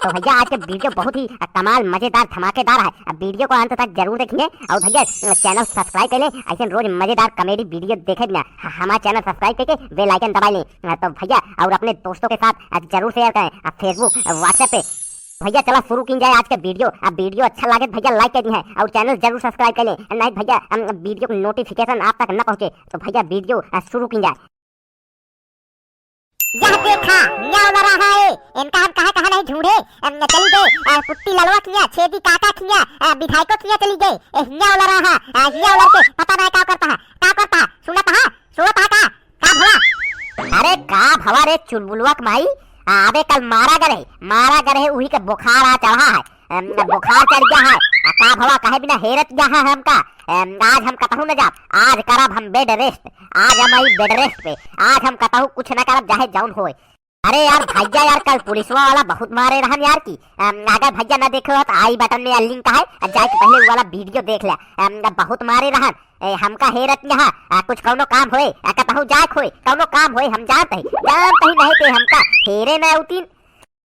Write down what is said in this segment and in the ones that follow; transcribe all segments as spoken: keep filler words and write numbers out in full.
तो भैया, आज के video बहुत ही कमाल, मजेदार, धमाकेदार है। अब video को अंत तक जरूर देखिए और भैया, channel subscribe कर लें, ऐसे रोज मजेदार comedy video देखे बिना ह-, हमारा channel subscribe करके bell icon दबा लें। तो भैया, और अपने दोस्तों के साथ जरूर share करें, अब Facebook, WhatsApp पे। भैया, चला शुरू की जाए आज के video। अब video अच्छा लगे तो भैया, like कर दी है और channel जरूर subscribe कर लें, नहीं भैया, हम video को notification आप तक न पहुँचे। तो भैया, video शुरू की जाए। यह देखा, न्याव लड़ा है, इनका हम कहाँ कहाँ नहीं ढूंढे। अम, चली गए, अ, पुट्टी ललवा किया, छेदी काका किया, अ, विधायको किया चली गए। ए, न्याव लड़ा है, अ, न्याव लड़के पता नहीं क्या करता है, क्या करता है, सुनता है, सोता है का, का भवा? अरे का भवा रे चुलबुलवा के माई, आ, अबे कल मारा गए, मारा गए, उही के बुखार आ चढ़ा है। अम, बुखार चढ़ गया है। आ, का भवा, काहे बिना हेरत गया है हमका? अम, आज हम कतहू न जाब, आज करब हम bed rest, आज हम आई bed rest पे, आज हम कतहू कुछ न करब, चाहे जौन होए। अरे यार भैया यार, कल पुलिसवा वाला बहुत मारे रहन यार की। अम, अगर भैया न देखे हो तो आई button में link है, आ, जाके पहले वो वाला video देख ले। अम, बहुत मारे रहन, ए, हमका हेरत यहाँ, आ, कुछ कौनो काम होए, आ, कतहू जाए होए, कौनो काम होए, हम जानत ही, जानत ही नहीं ते हमका हेरे न उतीन।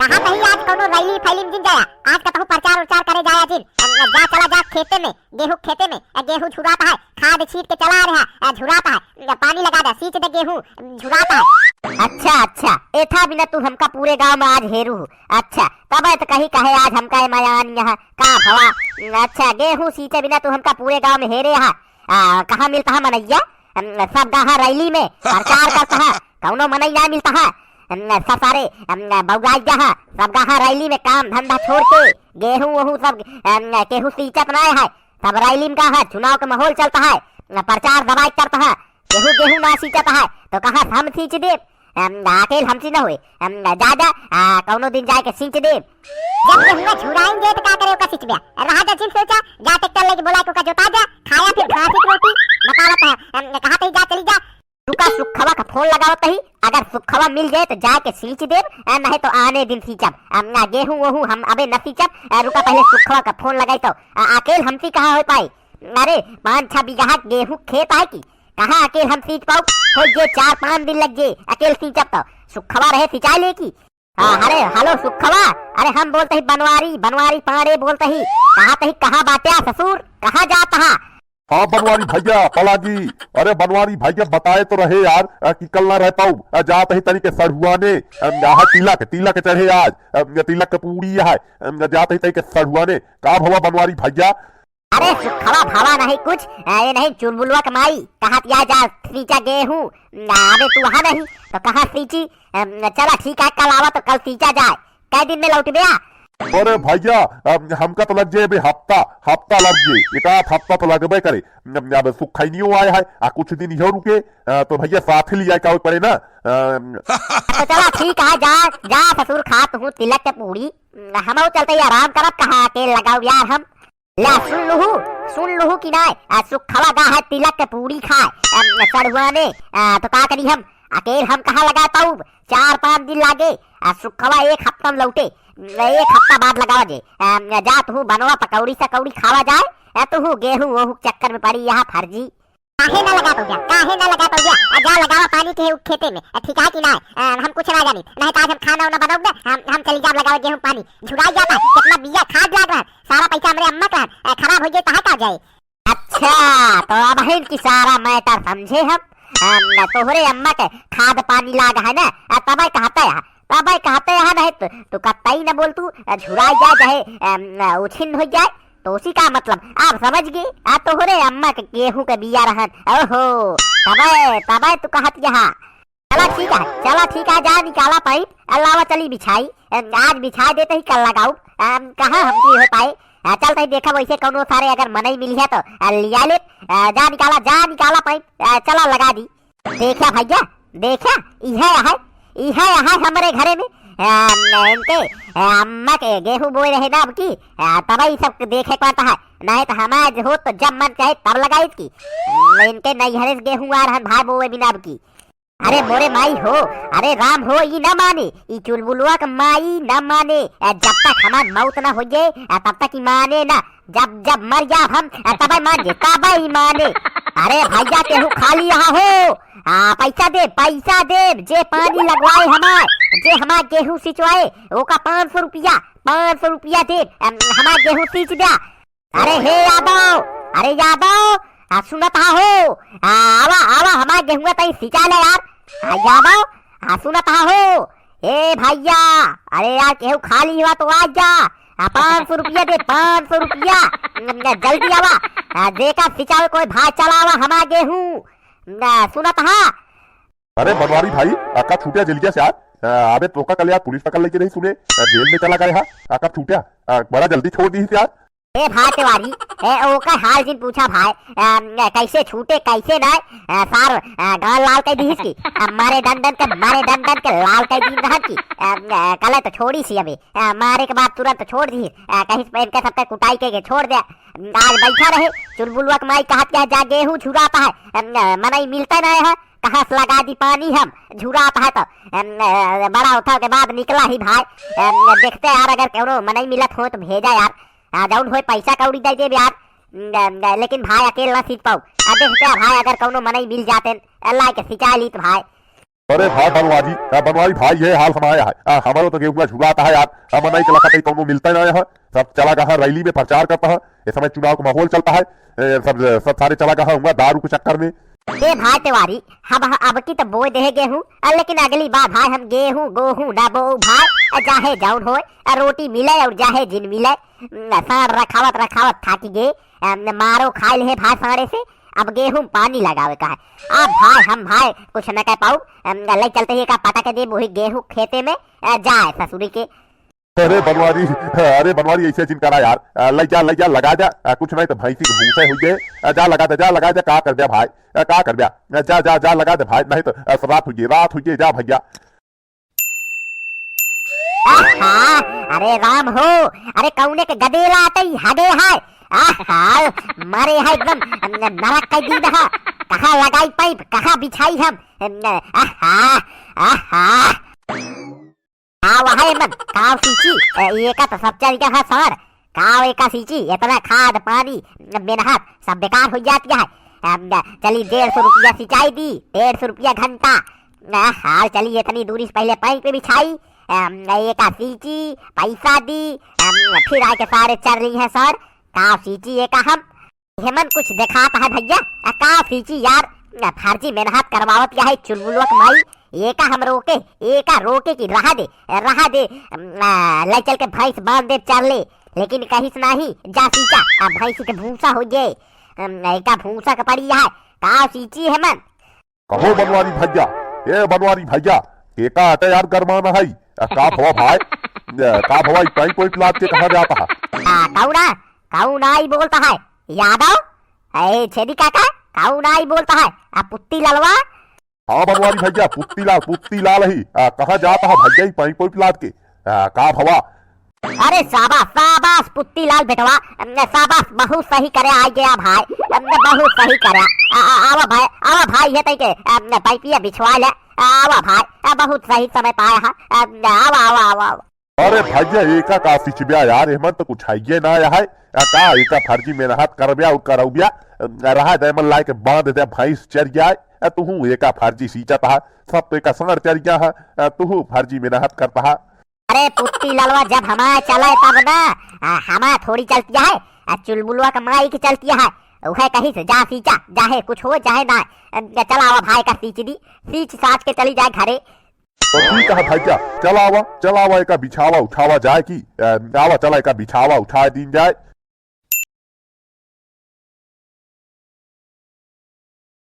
कहा नहीं आज कौनो rally फैली में जिन जाया, आज कतहू प्रचार उचार करे जाया जिन। अम, जा चला जा खेते में, गेहूं खेते में, अ, गेहूं झुरात है, खाद छीट के चला रहा, अ, झुरात है, अ, पानी लगा दे, सींच दे गेहूं, झुरात है। अच्छा, अच्छा, एथा बिना तू हमका पूरे गांव में आज हेरू हो। अच्छा, तब तो कही कहे आज हमका ए मयान यहाँ, का भवा? अच्छा, गेहूं सींचे बिना तू हमका पूरे गांव में हेरे हा। आ, कहाँ मिलता है मनैया? अम, सब गाहा rally में प्रचार करता है, कौनो मनई ना मिलता है। अम, सब सारे, अम, बउराई गाहा, सब गाहा rally में काम धंधा छोड़ के, गेहूं वहूं सब, अम, केहू सींचत ना है, सब rally में गाहा, चुनाव का माहौल चलता है, अम, प्रचार दवाई करता है, केहू गेहूं ना सींचत है, तो कहा हम सींच दे, अम, अकेल हमसे न होए, अम, जा जा, आ, कौनो दिन जाए के सींच दे। जब गेहुआ झुराइन दे तो का करे ओका सींच बे? रहा जा जिन सोचा, जा tractor लेके बोला के ओका जोता जा, खाया फिर घास की रोटी, बतावत है, अम, कहा तही जा चली जा। रुका सुखवा का फोन लगावत ही, अगर सुखवा मिल जाए तो जाए के सींच देब, आ, नहीं तो आने दिन सींचब। आ, ना गेहूं वहूं हम अबे न सींचब। आ, रुका पहले सुखवा का फोन लगाई तो। आ, अकेल हमसे कहाँ हो पाई? अरे पाँच छह बीघा गेहूं खेत है की, कहाँ अकेल हम सींच पाऊ? हो जे चार पाँच दिन लग जे अकेल सींचब तो। सुखवा रहे सिंचाई लेकी। हाँ, अरे हेलो सुखवा, अरे हम बोलते ही बनवारी, बनवारी पांड़े बोलते ही। कहाँ तही, कहाँ बाट्या ससुर, कहाँ जात हा? हाँ बनवारी भैया, पलागी। अरे बनवारी भैया बताए तो रहे यार, अ, कि कल ना रह पाऊ। अ, जात ही तनी के सढ़ुआने, अ, यहाँ तिलक, तिलक चढ़े आज, अ, तिलक के पूड़ी है, अ, जात ही तनी के सढ़ुआने। का भवा बनवारी भैया? अरे सुखवा भवा नहीं कुछ, अ, ये नहीं चुलबुलवा के माई, कहा तिया जा सींचा गेहूं, अ, अबे तू वहाँ नहीं, तो कहाँ सींची? अ, चला ठीक है, कल आवा तो कल सींचा जाए। कै दिन में लौटबे आ? अरे भैया, अम, हमका तो लग जाए बे हफ्ता, हफ्ता लग जाए, एक आध हफ्ता तो लगबे करे। अम, अब सुखैनियो आए है, आ कुछ दिन इहो रुके, अ, तो भैया साथ ही लिया का पड़े ना। अम, तो चला ठीक है, जा, जा ससुर खा तू तिलक के पूड़ी, हमहू चलते ही आराम करब, कहाँ अकेल लगाओ यार हम। ला सुन लुहू, सुन लुहू कि नाय, आ सुखवा गा है तिलक के पूड़ी खाए, अम, सढ़ुआने, आ, तो का करी हम, अकेल हम कहाँ लगा पाऊब, चार पाँच दिन लागे, आ सुखवा एक हफ्ता में लौटे, एक हफ्ता बाद लगावा जे, अम, जा तू बनवा पकौड़ी सकौड़ी खावा जाए, आ तू गेहूं वहू चक्कर में पड़ी यहाँ फर्जी। काहे ना लगा पौजा, काहे ना लगा पौजा, आ जा लगावा पानी के उ खेते में, आ, ठीक है कि नाय, आ, हम कुछ ना जानी, नहीं तो आज हम खाना उना बनाऊंगा, हम, हम चली जाब लगावा गेहूं पानी, झुराई जाता, कितना बिया खाद लाग रहा, सारा पैसा हमरे अम्मा का, आ, खराब हो जाए तो है का जाए। अच्छा, तो अब है कि सारा matter समझे हम। हम, तोहरे अम्मा के खाद पानी लाग है ना, आ, तबे कहते हैं, तबे कहते हैं, नहीं तो, तू कतई न बोल तू, आ, झुराई जाए, चाहे, अम, उछिन हो जाए, तो उसी का मतलब, आप समझ गए, आ, तोहरे अम्मा के गेहूं के बिया रहन, ओहो, तबे, तबे तू कहत यहाँ। चला ठीक है, चला ठीक है, जा निकाला पाइप, अलावा चली बिछाई। अम, आज बिछा देते ही कल लगाऊ। अम, कहाँ हम की हो पाए? आ, चल तही देखा वैसे कौनो सारे अगर मनई मिली है तो, आ, लिया ले। आ, जा निकाला, जा निकाला पाइप। आ, चला लगा दी। देखा भैया, देखा, इहे है, इहे है हमरे घरे में। आ, इनके, आ, अम्मा के गेहूं बोए रहे ना अब की, आ, तब ई सब देखे पड़ता है। नहीं तो हमारे हो तो जब मन चाहे तब लगाई की। इनके नैहरे से गेहूं आ रहन भाई बोए बिना अब की। अरे मोरे माई हो, अरे राम हो, ई ना माने, ई चुलबुलवा के माई ना माने। आ, जब तक हमार मौत ना हो जाए, आ, तब तक ई माने ना। जब, जब मर जाब हम, आ, तबे मान जे, तबे ई माने। अरे भैया, केहू खाली यहाँ हो, हाँ, पैसा देब, पैसा देब, जे पानी लगवाए हमार, जे हमार गेहूं सिंचवाए, ओका पाँच सौ रुपया, पाँच सौ रुपया देब, अम, हमार गेहूं सींच द्या। अरे हे यादव, अरे यादव, आ, सुनत हा हो, आ, आवा, आवा, हमार गेहुआ तई सिंचा ले यार, आ, यादव, आ, सुनत हा हो, ए भैया, अरे यार, केहू खाली हुआ तो आ जा। आ, पाँच सौ रुपया दे, पाँच सौ रुपया। न, न, जल्दी आवा। आ, जेका सिंचावे कोई भाई चलावा हमार गेहूं। न, सुनत हा? अरे बनवारी भाई, आ, का छूट्या जेलिया से यार? आ, अबे तोका कल यार पुलिस पकड़ लेके रही सुने, आ, जेल में चला गए हा। आ, का छूट्या? आ, बड़ा जल्दी छोड़ दी यार। ए भाई तिवारी, ए, ओकर हाल जिन पूछा भाई, अम, कैसे छूटे, कैसे नाय, अ, सार, अ, गाल लाल कर दीहिस की, अ, मारे डंडन के, मारे डंडन के लाल कर दीन रहन की, अम, अ, कले तो छोड़ी सी अबे, अ, मारे के बाद तुरंत छोड़ दी, अ, कहीं से इनके सबके कुटाई के, के छोड़ दे। आज बैठा रहे, चुलबुलवा के माई कहत क्या जा गेहूं झुराता है, अम, अ, मनई मिलता नहीं है, कहाँ से लगा दी पानी हम, झुराता है तो, अम, अ, बड़ा उठा के बाद निकला ही भाई, अम, देखते यार अगर कोनो मनई मिलत हो तो भेजा यार। आ, जौन होए पैसा कौड़ी दे देब यार। न, न, लेकिन भाई अकेल ना सींच पाऊ। आ, देखते हैं भाई अगर कौनो मनई मिल जाते, अल्लाह के सिंचा लीत भाई। अरे भाई बनवारी, आ, बनवारी भाई ये हाल हमारा है। आ, हमारो तो गेहुआ झुराता है यार। आ, मनई के लखा कहीं कौनो मिलता ही ना है। सब चला गहा रैली में प्रचार करता है। इस समय चुनाव का माहौल चलता है। ए, सब, सब सारे चला गहा हुआ दारू के चक्कर में। ए भाई तिवारी, हम ह-, अब की तो बोए देहे गेहूं, अ, लेकिन अगली बार भाई हम गेहूं, गोहूं ना बोऊ भाई, अ, चाहे जौन होए, अ, रोटी मिले और चाहे जिन मिले। न, सार रखावत रखावत थाकी गे, अ, न, मारो खाए ले भाई सारे से, अब गेहूं पानी लगावे का है। अब भाई हम भाई कुछ न कह पाऊ, अ, न, ले चलते ही का पटक दे वही गेहूं खेते में, अ, जाए ससुरी के। अरे बनवारी, अरे बनवारी, ऐसे जिन करा यार। आ, लइ जा, लइ जा, लगा जा। आ, कुछ नहीं तो भैंसी के भूसा हो जाए। आ, जा लगा दे, जा लगा दे, का कर द्या भाई? आ, का कर द्या? आ, जा, जा, जा लगा दे भाई, नहीं तो, आ, रात हो जाए, रात हो जाए, जा भैया। आहा, अरे राम हो, अरे कौने के गदेला आते ही हगे है। आहा, मारे है एकदम न-, नरक कर दी रहा। कहाँ लगाई पाइप, कहाँ बिछाई हम? आहा, आहा। का वहे मन, का सींची? ए, एका तो सब चल गया है सर। का एका सींची? इतना खाद, पानी, मेहनत, सब बेकार हो जात गया है। अम, चली डेढ़ सौ रुपया सिंचाई दी, डेढ़ सौ रुपया घंटा। आ, हाल चली इतनी दूरी से पहले पाइप बिछाई, अम, एका सींची, पैसा दी, अम, फिर आके सारे चर रही हैं सर। का सींची एका हम? हेमन कुछ देखात है भैया, आ, का सींची यार, आ, फर्जी मेहनत करवावत या है चुलबुलवा के माई, एका हम रोके, एका रोके की रहा दे, रहा दे, आ, ले चल के भैंस बांध दे चर ले, लेकिन कहिस नाही, जा सींचा, आ, भैंस के भूसा हो जाए, अम, एका भूसा के पड़ी है, का सींची हेमन? कहो बनवारी भैया, ए बनवारी भैया, एका अटे यार गरमाना है, आ, का भवा भाई, ए, का भवा ई पाइप वाइप लाद के कहाँ जाता है? आ, कौना, कौन आई बोलता है? यादव? ए, छेदी काका, कौन आई बोलता है? आ, पुत्ती ललवा? हाँ बनवारी भैया, पुत्ती लाल, पुत्ती लाल ही। आ, कहाँ जाता है भैया ई पाइप वाइप लाद के? आ, का भवा? अरे शाबाश, शाबाश पुत्ती लाल बेटवा, अम, शाबाश, बहुत सही करे आ गया भाई, अम, बहुत सही करे। आ, आ, आवा भाई, आवा भाई, ये तई के, अम, पाइपिया बिछवा ले, आवा भाई, आ, बहुत सही समय पाया है, अम, आवा, आवा, आवा, आवा। अरे भैया, एका का सिंचब्या यार, एमन तो कुछ है ये ना है। आ, का एका फर्जी मेहनत करब्या और करौब्या? आ, रहा दे, एमन लाए के बांध दे, भैंस चर जाए। आ, तुहू एका फर्जी सींचत हा, सब तो एका सांड चर गया है। आ, तुहू फर्जी मेहनत करता हा। अरे पुत्ती ललवा, जब हमार चले तब ना, आ, हमार थोड़ी चलती है, आ, चुलबुलवा का माई की चलती है। उहे कही से जा सींचा, चाहे कुछ हो चाहे ना, आ, चला आवा भाई का सींच दी, सींच साच के चली जाए घरे। तो ठीक है भैया, चलावा, चलावा, एका बिछावा उठावा जाए की, अ, आवा, चला, एका बिछावा उठा दीन जाए।